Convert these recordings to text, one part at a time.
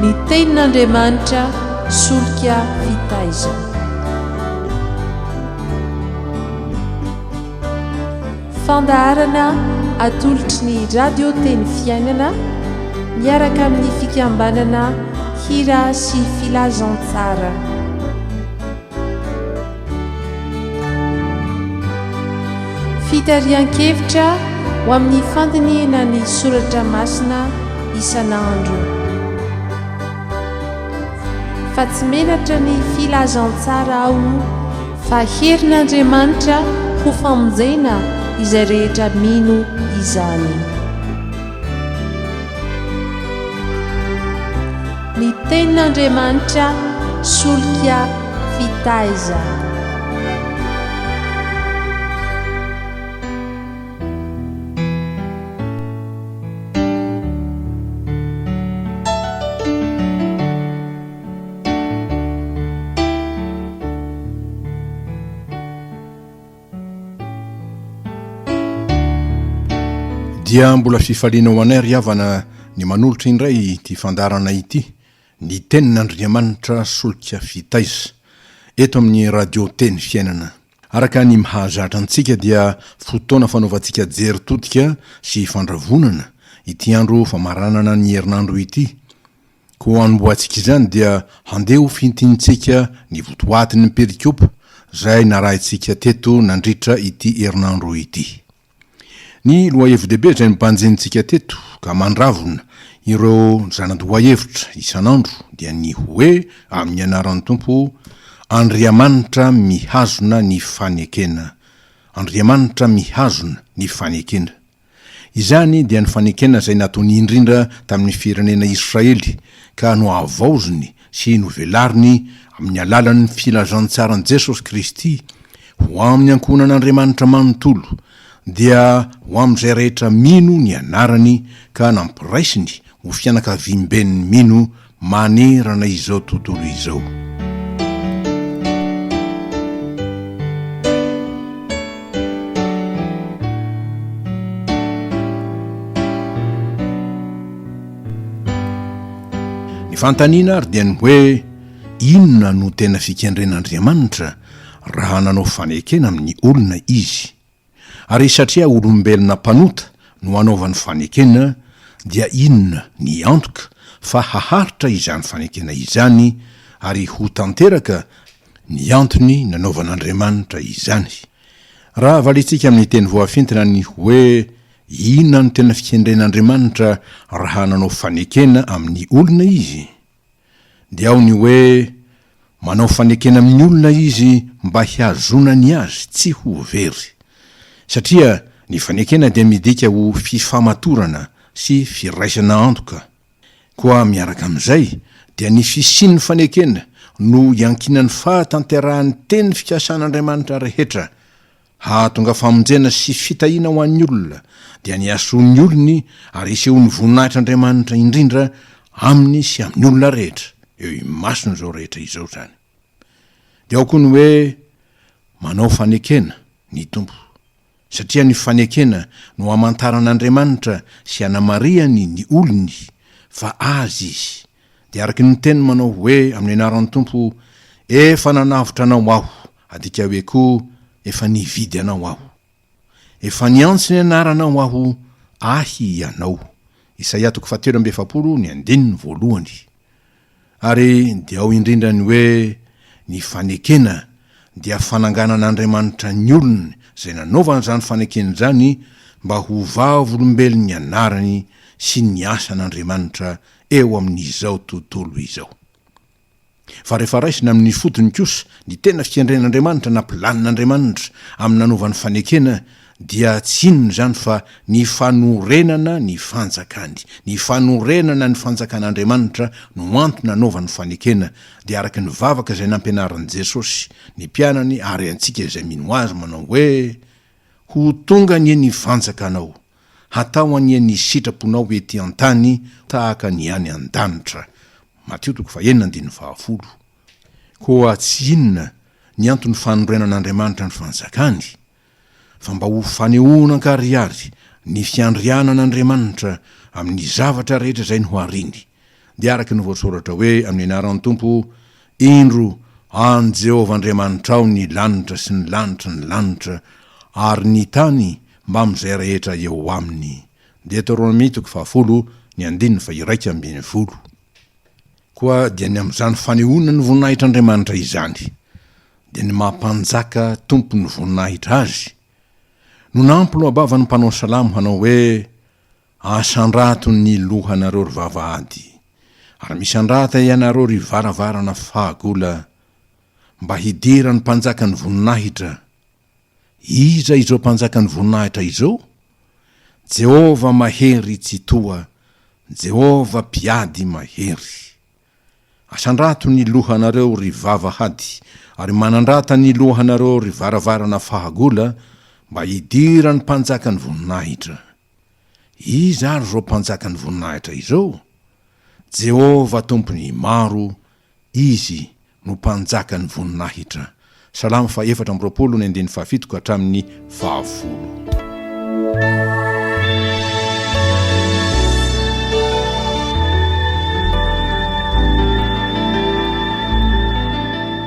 Ny Tenin'Andriamanitra solika fitaizana. Fandaharana atolotry ny Radio Teny Fiainana miaraka amin'ny fikambanana Hira sy Filazantsara. Fitarihan-kevitra ho amin'ny fandinihina ny soratra masina isan'andro. Fa tsy menatra ny filazantsara aho fa herin'Andriamanitra ho famonjena izay rehetra mino izany. Ny Tenin'Andriamanitra solika fitaizana. Dia mbola fifaliana ho anay ry havana ny manolotra indray ity fandaharana ity, ny Tenin'Andriamanitra solika fitaiza, eto amin'ny Radio Teny Fiainana. Araka ny mahazatra antsika dia fotoana fanaovantsika jery todika sy fandravonana ity andro famaranana ny herinandro ity. Koa hanombohantsika izany dia handeha ho fintinintsika ny votoatin'ny perikopa izay narahintsika teto nandritra ity herinandro ity. Ny lohahevi-dehibe izay nobanjinintsika teto ka mandravona ireo zana-dohahevitra isan'andro dia ny hoe amin'ny anaran'ny Tompo Andriamanitra mihazona ny fanekena. Andriamanitra mihazona ny fanekena. Izany dia ny fanekena izay nataony indrindra tamin'ny firenena Israely ka nohavaoziny sy novelariny amin'ny alalan'ny filazantsaran'i Jesosy Kristy ho amin'ny ankohonan'Andriamanitra manontolo, dia ho amin'izay rehetra mino ny anarany ka nampiraisiny ho fianakaviamben'ny mino manerana izao tontolo izao. Ny fanontaniana ary dia ny hoe, inona no tena fikendren'Andriamanitra raha nanao fanekena amin'ny olona Izy? Ary satria olombelona mpanota no anaovany fanekena, dia inona ny antoka fa haharitra izany fanekena izany ary ho tanteraka ny antony nanaovan'Andriamanitra izany? Raha valiantsika amin'ny teny voafintina ny hoe inona no tena fikendren'Andriamanitra raha nanao fanekena amin'ny olona Izy? Dia ao ny hoe manao fanekena amin'ny olona izy mba hihazonany azy tsy ho very. Satria ny fanekena dia midika ho fifamatorana sy firaisana antoka. Koa miaraka amin'izay dia ny fisian'ny fanekena no iankinan'ny fahatanterahan'ny teny fikasan'Andriamanitra rehetra Hahatonga famonjena sy fitahiana ho an'ny olona, dia ny hasoan'ny olony ary hisehoan'ny voninahitr'Andriamanitra indrindra aminy sy amin'ny olona rehetra, eo imason'izao rehetra izao izany. Dia ao koa ny hoe manao fanekena ny Tompo, satria ny fanekena no hamantaran'Andriamanitra sy hanamarihany ny olony fa Azy izy. Dia araka ny teny manao hoe amin'ny anaran'ny Tompo, Efa nanavotra anao Aho, Adika hoe koa efa nividy anao aho. Efa niantso ny anaranao aho, ahy ianao. Isaia toko fahatelo amby 40 ny andininy voalohany. Ary dia ao indrindra ny hoe ny fanekena dia fananganan'Andriamanitra ny olony izay nanaovany izany fanekena izany mba ho vavolombelon'ny anarany sy ny asan'Andriamanitra eo amin'izao tontolo izao. Fa rehefa raisina amin'ny fotony kosa ny tena fihendren'Andriamanitra na planin'Andriamanitra amin'ny nanaovany fanekena dia tsy inona izany fa ny fanorenana ny fanjakany. Ny fanorenana ny fanjakan'Andriamanitra no antony nanaovany fanekena, dia araka ny vavaka izay nampianarin'i Jesosy ny mpianany ary antsika izay mino Azy manao hoe, Ho tonga anie ny fanjakanao, hatao anie ny sitraponao ety an-tany tahaka ny any an-danitra. Matio toko fahenina andininy fahafolo. Koa tsy inona ny antony fanorenan'Andriamanitra ny fanjakany, fa mba ho fanehoana an-karihary ny fiandrianan'Andriamanitra amin'ny zavatra rehetra izay nohariny. Dia araka ny voasoratra hoe, Amin'ny anaran'ny Tompo, indro, an'i Jehovah Andriamanitrao ny lanitra sy ny lanitry ny lanitra, ary ny tany mbamin'izay rehetra eo aminy. Deoteronomia toko fahafolo, ny andininy faha-11. Koa dia ny amin'izany fanehoana ny voninahitr'Andriamanitra izany, dia ny maha Mpanjaka Tompon'ny voninahitra Azy, no nampiloa-bava ny mpanao salamo hanao hoe, Asandrato ny lohanareo ry vavahady, ary misandrata ianareo ry varavarana fahagola, mba hidiran'ny Mpanjakan'ny voninahitra. Iza izao Mpanjakan'ny voninahitra izao? Jehovah mahery Tsitoha, Jehovah mpiady mahery. Asandrato ny lohanareo ry vavahady, ary manandrata ny lohanareo ry varavarana fahagola, mba hidiran'ny Mpanjakan'ny voninahitra. Iza ary izao Mpanjakan'ny voninahitra izao? Jehovah Tompon'ny maro, Izy no Mpanjakan'ny voninahitra. Salamo faha-24 ny andininy fahafito ka hatramin'ny fahafolo.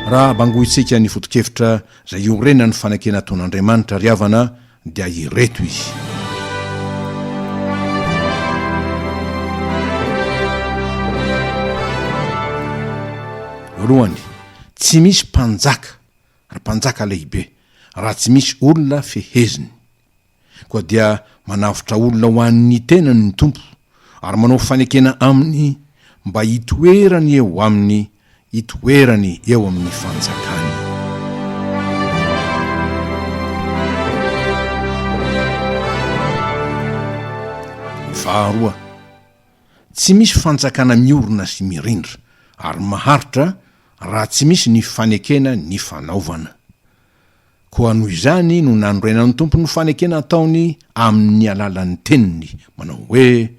Raha bangointsika ny foto-kevitra izay iorenan'ny fanekena ataon'Andriamanitra ry havana dia ireto izy. Voalohany, tsy misy mpanjaka, ary mpanjaka lehibe, raha tsy misy olona feheziny. Koa dia manavotra olona ho an'ny tenany ny Tompo, ary manao fanekena aminy mba hitoerany eo aminy hitoerany eo amin'ny fanjakany. Faharoa, tsy misy fanjakana miorina sy mirindra ary maharitra raha tsy misy ny fanekena nifanaovana. Koa noho izany no nanorenan'ny Tompo ny fanekena ataony amin'ny alalan'ny teniny, manao hoe,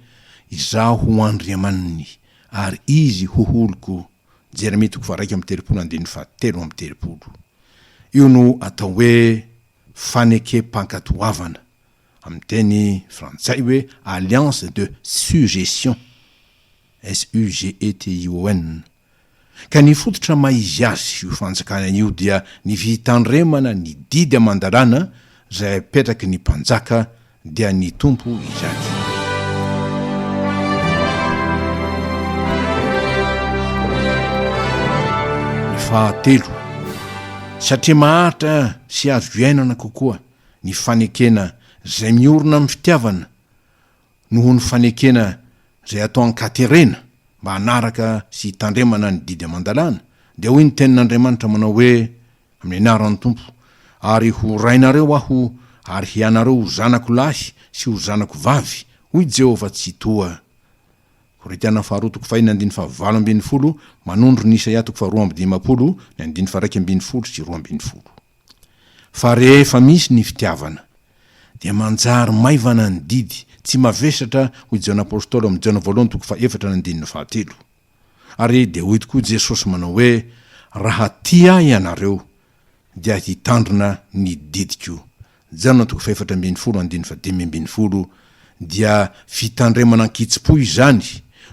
Izaho ho Andriamaniny, ary Izy ho oloko. Jeremia toko faha-31 andininy fahatelo amby telopolo. Io no atao hoe fanekem-pankatoavana, amin'ny teny frantsay hoe alliance de suggestion, S-U-G-E-T-I-O-N. Ka ny fototra maha izy azy io fanjakana io dia ny fitandremana ny didy aman-dalàna izay apetraky ny mpanjaka dia ny Tompo izany. Ny fahatelo, satria maharitra sy azo iainana kokoa ny fanekena izay miorina amin'ny fitiavana noho ny fanekena izay atao an-katerena mba hanaraka sy hitandremana ny didy aman-dalàna, dia hoy ny tenin'Andriamanitra manao hoe, Amin'ny anaran'ny Tompo, ary ho rainareo Aho, ary hianareo ho zanako lahy sy ho zanako vavy, hoy Jehovah Tsitoha. Korintiana faharoa toko fahiny andininy fahavalo ambin'ny folo manondro ny Isaia toko faharoa amby dimampolo ny andininy faha-11 sy 12. Fa rehefa misy ny fitiavana, dia manjary maivana ny didy, tsy mavesatra, hoy Jaona Apostoly ao amin'ny Jaona voalohany toko fahefatra ny andininy fahatelo. Ary dia hoy tokoa Jesosy manao hoe, Raha tia Ahy ianareo, dia hitandrina ny didiko. Jaona toko fahefatra ambin'ny folo andininy fahadimy ambin'ny folo dia fitandremana an-kitsim-po izany,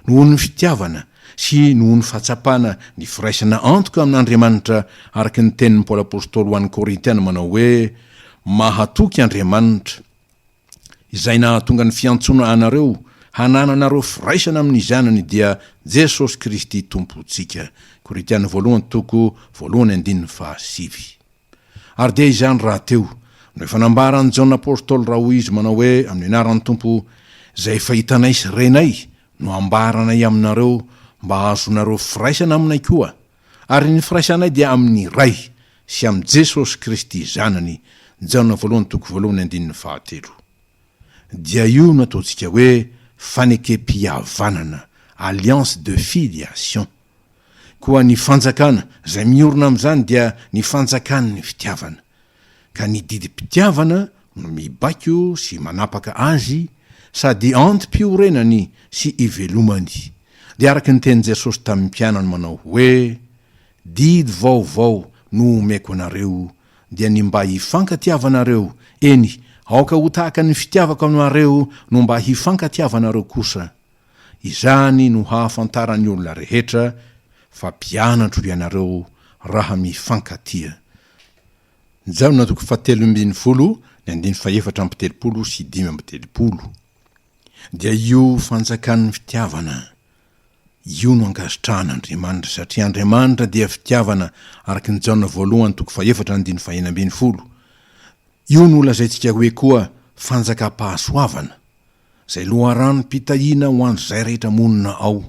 noho ny fitiavana sy noho ny fahatsapana ny firaisana antoka amin'Andriamanitra araka ny tenin'i Paoly Apostoly ho an'ny Korintiana manao hoe, Mahatoky Andriamanitra, izay nahatonga ny fiantsoana anareo hanananareo firaisana amin'ny Zanany dia Jesosy Kristy Tompontsika. Korintiana voalohany toko voalohany andininy fahasivy. Ary dia izany rahateo no efa nambaran'i Jaona Apostoly raha hoy izy manao hoe, Amin'ny anaran'ny Tompo, izay efa hitanay sy renay no ambaranay aminareo mba hahazoanareo firaisana aminay koa, ary ny firaisanay dia amin'ny Ray sy amin'i Jesosy Kristy Zanany, Jaona voalohany toko voalohany andininy fahatelo. Dia io no ataontsika hoe fanekem-pihavanana, alliance de filiation. Koa ny fanjakana izay miorina amin'izany dia ny fanjakan'ny fitiavana. Ka ny didim-pitiavana no mibaiko sy manapaka azy sady antom-piorenany sy ivelomany. Dia araka ny tenin'i Jesosy tamin'ny mpianany manao hoe, Didy vaovao no omeko anareo, dia ny mba hifankatiavanareo, eny, aoka ho tahaka ny fitiavako anareo no mba hifankatiavanareo kosa. Izany no hahafantaran'ny olona rehetra fa mpianatro ianareo raha mifankatia. Jaona toko fahatelo ambin'ny folo ny andininy fahefatra amby telopolo sy 35. Dia io fanjakan'ny fitiavana io no ankasitrahan'Andriamanitra, satria Andriamanitra dia fitiavana, araka ny Jaona voalohany toko fahefatra andininy fahenina ambin'ny folo. Io no lazaintsika hoe koa fanjakam-pahasoavana, izay loharanom-pitahiana ho an'izay rehetra monina ao.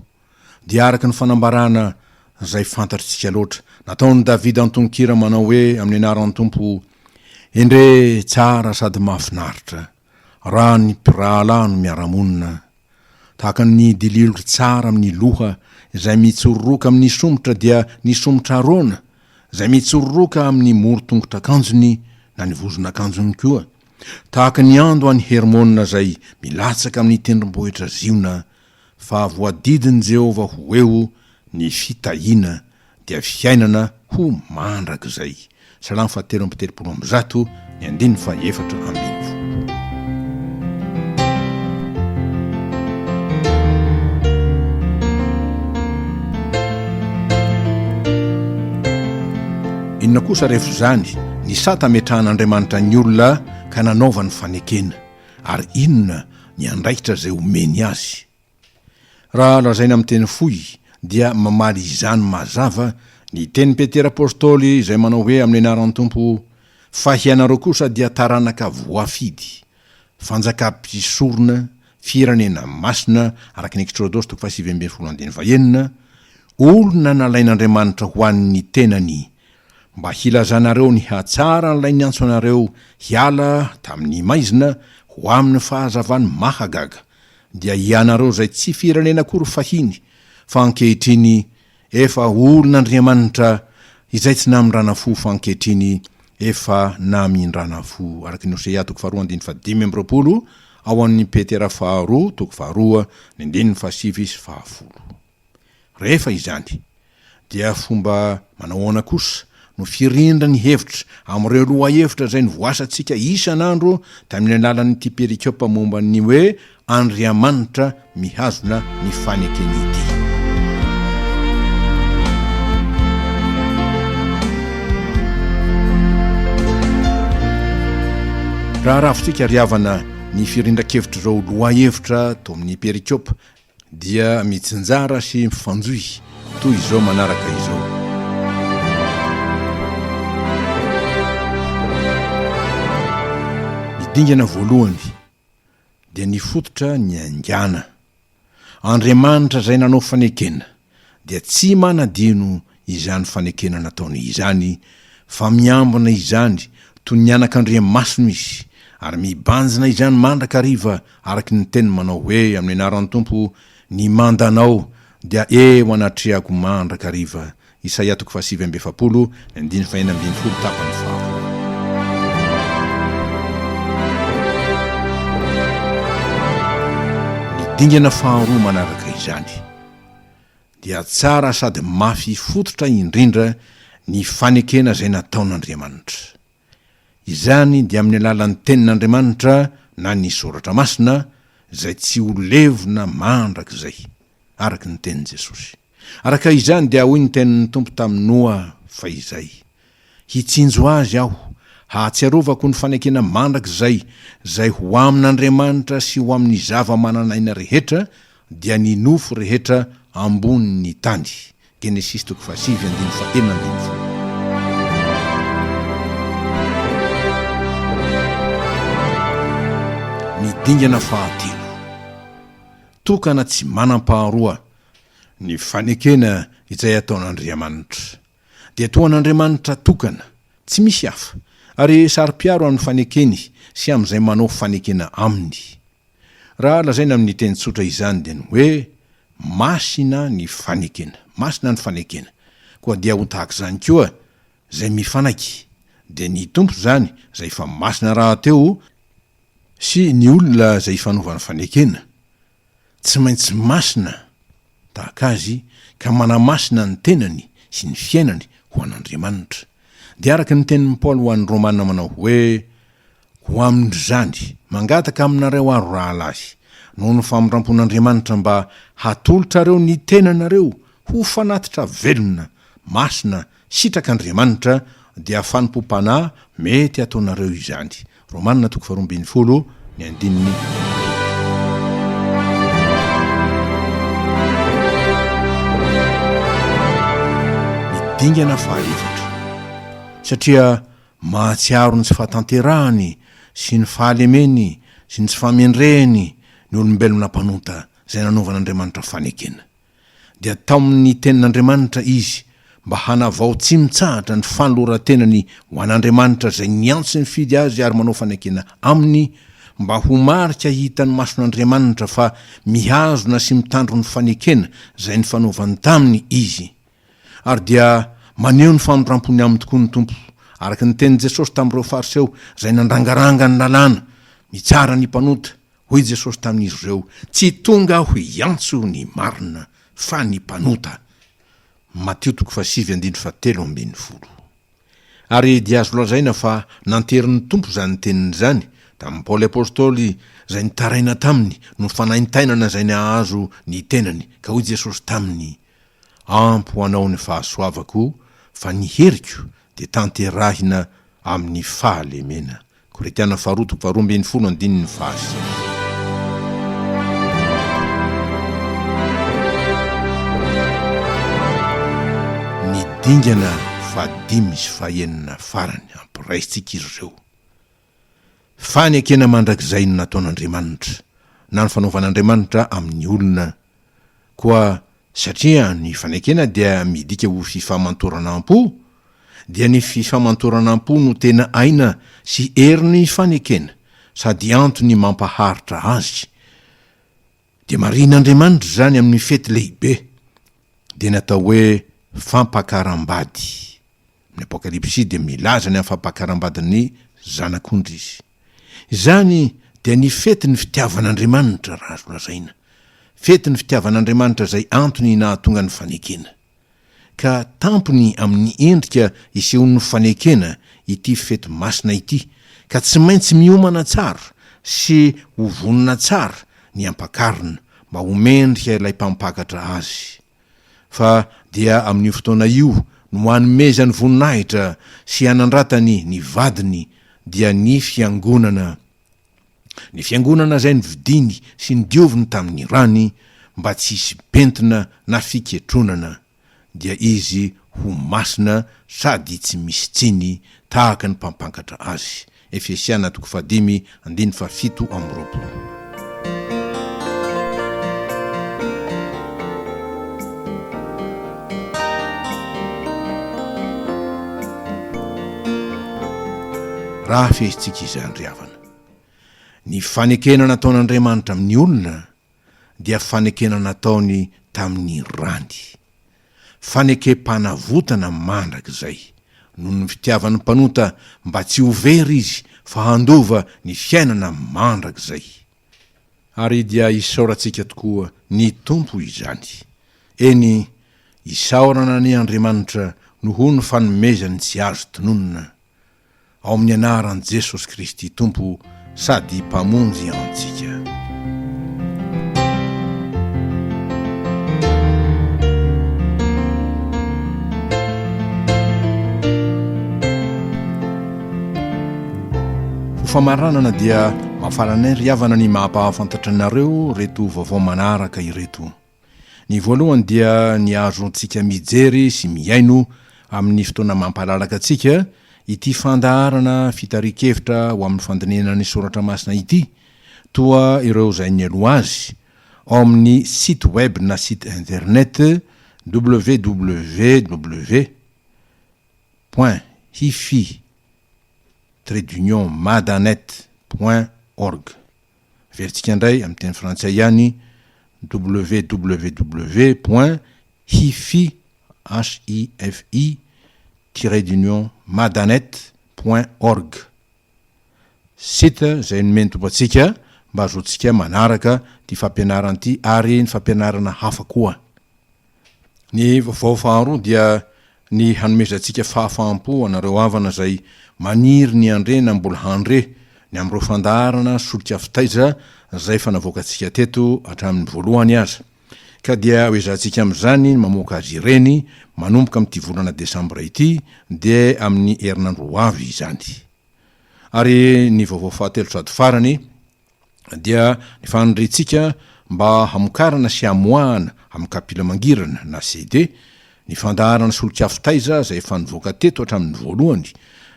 Dia araka ny fanambarana izay fantatritsika loatra, nataon'i Davida an-tononkira manao hoe amin'ny anaran'ny Tompo, Endrey tsara sady mahafinaritra raha ny mpirahalahy no miara-monina. Tahaka ny dililo tsara amin'ny loha izay mitsororoka amin'ny somotra dia ny somotra Arona izay mitsororoka amin'ny moron-tongotr'akanjony na ny vozon'akanjony koa. Tahaka ny ando any Hermona izay milatsaka amin'ny tendrombohitra Ziona, fa voadidin'i Jehovah ho eo ny fitahiana dia fiainana ho mandrakizay. Salamo fahatelo amby telopolo amby zato, ny andininy fahaefatra ambin'ny folo. Inona kosa rehefa izany ny sata ametrahan'Andriamanitra ny olona ka nanaovany fanekena, ary inona ny andraikitra izay omeny azy? Raha lazaina amin'ny teny fohy dia mamaly izany mazava ny tenin'i Petera Apostoly izay manao hoe amin'ny anaran'ny Tompo, Fa hianareo kosa dia taranaka voafidy, fanjakam-pisorona, firenena masina, araka ny Eksodosy toko faha-19 andininy fahenina, olona nalain'Andriamanitra ho an'ny tenany, mba hilazanareo ny hatsaran'ilay niantso anareo hiala tamin'ny maizina ho amin'ny fahazavany mahagaga. dia hianareo izay tsy firenena akory fahiny, fa ankehitriny efa olon'Andriamanitra, izay tsy namindrana fo fa ankehitriny efa namindrana fo, araka ny Hosea toko faharoa andininy fahadimy amby roapolo, ao amin'ny Petera faharoa toko faharoa ny andininy fahasivy sy fahafolo. Rehefa izany, dia fomba manao ahoana kosa no firindra ny hevitra amin'ireo lohahevitra izay nivoasantsika isan'andro tamin'ny alalan'ity perikopa momba ny hoe Andriamanitra mihazona ny fanekeny ity? Raha ravintsika ry havana ny firindran-kevitr'ireo lohahevitra tao amin'ny perikopa Dia mitsinjara sy mifanjohy toy izao manaraka izao. Ny dingana voalohany dia ny fototra niaingàna. Andriamanitra izay nanao fanekena dia tsy manadino izany fanekena nataony izany fa miambina izany toy ny anak'Andriamasina izy ary mibanjina izany mandrakariva araky ny teniny manao hoe amin'ny anaran'ny Tompo ny mandanao dia eo anatrehako mandrakariva Isaia toko faha-49 ny andininy faha-16 tapany faharoa. Ny dingana faharoa manaraka izany dia tsara sady mafy fototra indrindra ny fanekena izay nataon'Andriamanitra. Izany dia amin'ny alalan'ny Tenin'Andriamanitra na ny Soratra Masina izay tsy ho levona mandrakizay, araka ny tenin'i Jesosy. Araka izany dia hoy ny tenin'ny Tompo tamin'i Noa fahizay, Hitsinjo azy Aho, hahatsiarovako ny fanekena mandrakizay izay ho amin'Andriamanitra sy ho amin'ny zava-manan'aina rehetra, dia ny nofo rehetra ambonin'ny tany. Genesisy toko fahasivy andininy fahenina ambin'ny folo. Ny dingana fahatelo. Tokana tsy manam-paharoa ny fanekena izay ataon'Andriamanitra. Dia toa an'Andriamanitra tokana, tsy misy hafa, ary saro-piaro amin'ny fanekeny sy amin'izay manao fanekena aminy. Raha lazaina amin'ny teny tsotra izany dia ny hoe masina ny fanekena. Masina ny fanekena. Koa dia ho tahaka izany koa izay mifanaiky, dia ny Tompo izany izay efa masina rahateo sy ny olona izay ifanaovany fanekena, tsy maintsy masina tahaka Azy ka manamasina ny tenany sy ny fiainany ho an'Andriamanitra. Dia araka ny tenin'i Paoly ho an'ny Romana manao hoe, Ho amin'izany, mangataka aminareo aho, ry rahalahy, noho ny famindrampon'Andriamanitra mba hatolotrareo ny tenanareo ho fanatitra velona, masina, sitrak'Andriamanitra, dia fanompoam-panahy mety hataonareo izany. Romana toko faharoa ambinifolo, ny andininy. Ny dingana fahaefatra. Satria mahatsiaro ny tsy fahatanterahany sy ny fahalemeny sy ny tsy fahamendrehany ny olombelona mpanota izay nanaovan'Andriamanitra fanekena. Dia taomin'ny Tenin'Andriamanitra izy mba hanavao tsy mitsahatra ny fanoloran-tenany ho an'Andriamanitra izay niantso sy nifidy azy ary manao fanekena aminy mba ho marika hitan'ny mason'Andriamanitra fa mihazona sy mitandro ny fanekena izay nifanaovany taminy izy. Ary dia maneho ny famindram-pony aminy tokoa ny Tompo, araka ny tenin'i Jesosy tamin'ireo Fariseo izay nandrangaranga ny lalàna, mitsara ny mpanota. Hoy Jesosy tamin'izy ireo, Tsy tonga Aho hiantso ny marina, fa ny mpanota. Matio toko fahasivy andininy fahatelo ambinifolo. Ary dia azo lazaina fa nanterin'ny Tompo izany teniny izany tamin'i Paoly Apostoly izay nitaraina taminy noho fanaintainana izay nahazo ny tenany, ka hoy Jesosy taminy, Ampy ho anao ny fahasoavako, fa ny heriko dia tanterahina amin'ny fahalemena. Korintiana faharoa toko faharoa ambinifolo andininy fahasivy. Ny dingana fahadimy sy fahenina farany ampiraisintsika izy ireo. Fanekena mandrakizay no nataon'Andriamanitra, na ny fanaovan'Andriamanitra amin'ny olona. Koa satria ny fanekena dia midika ho fifamantorana am-po, dia ny fifamantorana am-po no tena aina sy herin'ny fanekena, sady antony mampaharitra azy. Dia marihin'Andriamanitra izany amin'ny fety lehibe, dia ny atao hoe fampakaram-bady. Ny Apokalypsy dia milaza ny amin'ny fampakaram-badin'ny Zanak'ondry izy. Izany dia ny fetin'ny fitiavan'Andriamanitra, raha azo lazaina. Fetin'ny fitiavan'Andriamanitra izay antony nahatonga ny fanekena. Ka tampony amin'ny endrika isehoan'ny fanekena ity fety masina ity, ka tsy maintsy miomana tsara sy ho vonona tsara ny ampakarina mba ho mendrika ilay mpampakatra azy. Fa dia amin'io fotoana io no hanomezany voninahitra sy hanandratany ny vadiny, dia ny Fiangonana. Ny Fiangonana izay novidiany sy nodioviny tamin'ny rany mba tsy hisy pentina na fiketronana, dia izy ho masina sady tsy misy tsiny tahaka ny mpampankatra azy. Efesiana toko fahadimy andininy fahafito amby roapolo. Raha fehintsika izany ry havana, ny fanekena nataon'Andriamanitra amin'ny olona dia fanekena nataony tamin'ny rany. Fanekem-panavotana mandrakizay, noho ny fitiavan'ny mpanota mba tsy ho very izy fa handova ny fiainana mandrakizay. Ary dia isaorantsika tokoa ny Tompo izany. Eny, isaorana anie Andriamanitra noho ny fanomezany tsy azo tononina. Ao amin'ny anaran'i Jesosy Kristy Tompo sady Mpamonjy antsika. Ho famaranana dia mahafaly anay ry havana ny maha-mpahafantatra anareo ireto vaovao manaraka ireto. Ny voalohany dia ny azontsika mijery sy mihaino amin'ny fotoana mampalalaka antsika ity fandaharana fitarihan-kevitra ho amin'ny fandinihana ny soratra masina ity, toa ireo izay nialoha azy, ao amin'ny site web na site internet www point hifi trait d'union madanet point org. Averintsika indray amin'ny teny frantsay ihany, www point hifi, H-I-F-I, tiret d'union madanet point org. Site izay nomen'ny Tompo antsika mba hahazoantsika manaraka ity fampianarana ity ary ny fampianarana hafa koa. Ny vaovao faharoa dia ny hanomezantsika fahafaham-po anareo havana izay maniry ny handre na mbola handre. ny amin'ireo fandaharana solika fitaiza izay efa navoakantsika teto hatramin'ny voalohany aza. Ka dia ho ezahantsika amin'izany ny mamoaka azy ireny manomboka amin'ity volana desambra ity dia amin'ny herinandro ho avy izany. Ary ny vaovao fahatelo sady farany dia ny faniriantsika mba hamokarana sy hamoahana amin'ny kapila mangirana na CD ny fandaharana solok'afo taiza izay efa nivoaka teto hatramin'ny voalohany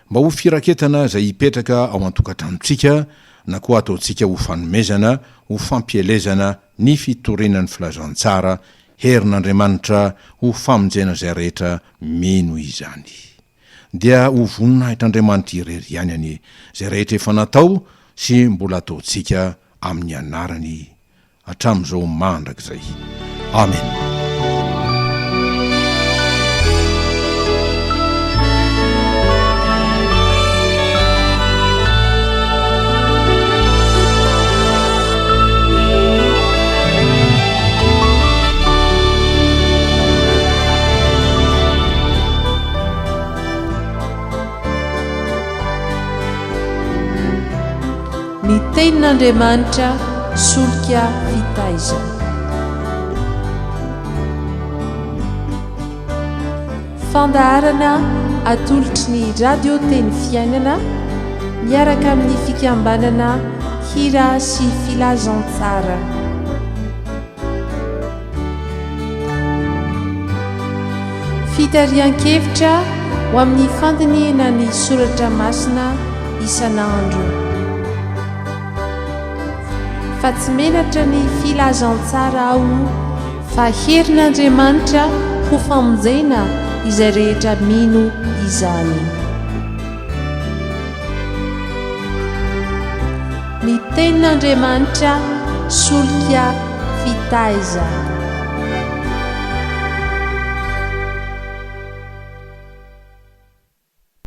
mba ho firaketana izay hipetraka ao an-tokantranontsika na koa ataontsika ho fanomezana ho fampielezana ny fitoriana ny filazantsara herin'Andriamanitra ho famonjena izay rehetra mino izany. Dia ho voninahitr'Andriamanitra irery ihany anie izay rehetra efa natao sy mbola ataontsika amin'ny anarany hatramin'izao mandrakizay. Amena. Ny Tenin'Andriamanitra solika fitaizana. Fandaharana atolotry ny Radio Teny Fiainana miaraka amin'ny fikambanana Hira sy Filazantsara. Fitarihan-kevitra ho amin'ny fandinihana ny soratra masina isan'andro. Fa tsy menatra ny filazantsara aho fa herin'Andriamanitra ho famonjena izay rehetra mino izany. Ny tenin'Andriamanitra solika fitaizana.